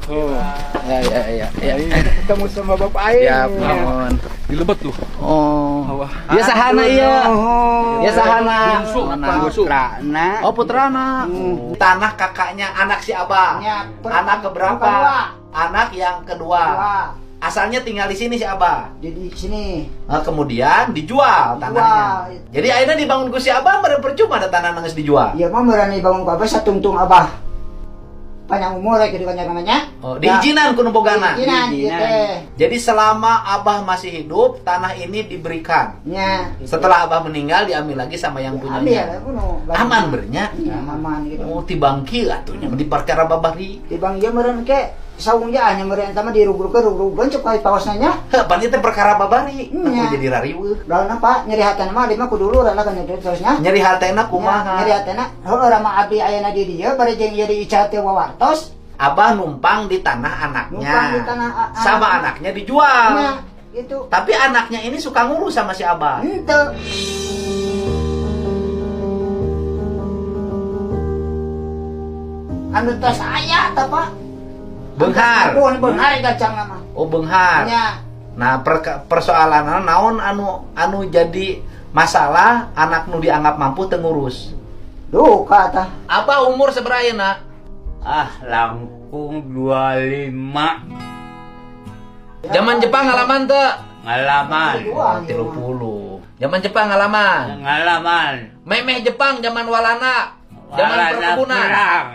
Oh. Ya ya ya ya. Ketemu sama Bapak Aing. Ya, mohon. Di lebet tuh. Oh. Ya sahana iya. Ya sahana. Putrana. Oh, putrana. Tanah kakaknya anak si Abah. Ya, Anak keberapa? Anak yang kedua. Asalnya tinggal di sini si Abah. Di sini. Nah, kemudian dijual tanahnya. Jadi akhirnya dibangun ku si Abah, mere percuma ada tanah nangis dijual. Iya mah merani bangun ku Abah satungtung Abah. Panjang umur ya gitu kan namanya. Oh, diizinan ku nu bogana. Diizinan ieu teh. Jadi selama Abah masih hidup, tanah ini diberikan. Nya. Setelah Abah meninggal diambil lagi sama yang punyanya. Ambil kuno. Aman bernya. Ya, aman gitu. Oh, tibangki atuh nya di perkara babari. Tibang ieu meureun ke saung ge nya meureun eta mah dirugrukeun cek ka paosna nya. Heh, pan ieu teh perkara babari. Nya. Aku jadi rariweuh. Lawan apa nyeri hatena mah abdi mah kudu dulur lah kan terusnya. Nyeri hatena kumaha? Nyeri hatena heueuh rama abdi ayana di dieu bari jeung ieu diical teh wawartos. Abah numpang di tanah anaknya. Numpang di tanah sama anaknya dijual. Nah, gitu. Tapi anaknya ini suka ngurus sama si Abah. Henteu. Anu tos aya tah, Pak. Benghar. Ampun, benghar gacang mah. Oh, benghar. Nya. Nah, persoalan naon anu jadi masalah anak nu dianggap mampu teu ngurus. Duka tah. Abah umur sabaraha ayeuna? Ah, langkung 25. Zaman Jepang ngalaman teu? Ngalaman. Oh, 30. Zaman Jepang ngalaman. Ngalaman. Memeh Jepang zaman Walanda. Zaman Walanda perkebunan. perang.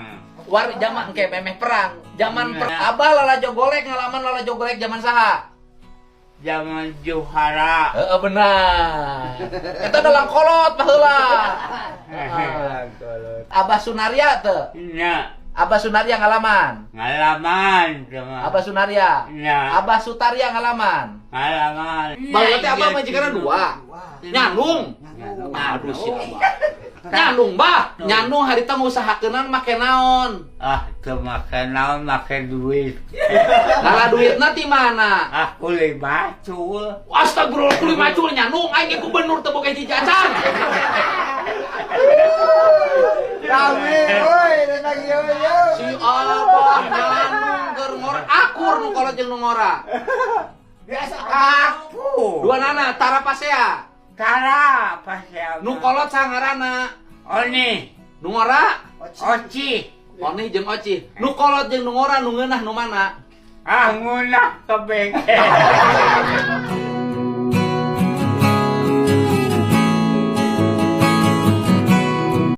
War zaman engke memeh perang. Zaman Nah. Abah lalajo golek ngalaman lalajo golek zaman saha? Zaman Johara. Heeh benar. Eta dalang kolot baheula. Abah Sunarya teu? Nya. Abah Sunarya ngalaman. Ngalaman sama. Abah Sunarya. Nya. Abah Sutarya ngalaman. Ngalaman. Baheula teh Abah majikanna dua. Nyandung. Aduh si Abah. Nyandung bah, nyandung harita ngusahakeunana make naon? Ah, teu make naon, make duit. Ngala duitna ti mana? Ah, kuli macul. Astagfirullah, kuli macul nyandung aing ge gubernur teu boga hiji acan. Rame euy, tentang ieu ieu. Si Abah nyandung keur ngora akur nu kolot jeung nu ngora. Biasa Aku. Dua nana tara pasea. Tara pasea. Nu kolot sangarana. Oni. Nu ngora Oci. Oni jeung Oci. Nu kolot jeung nu ngora nu ngeunah nu mana? Ah, ngunah ke bengkel.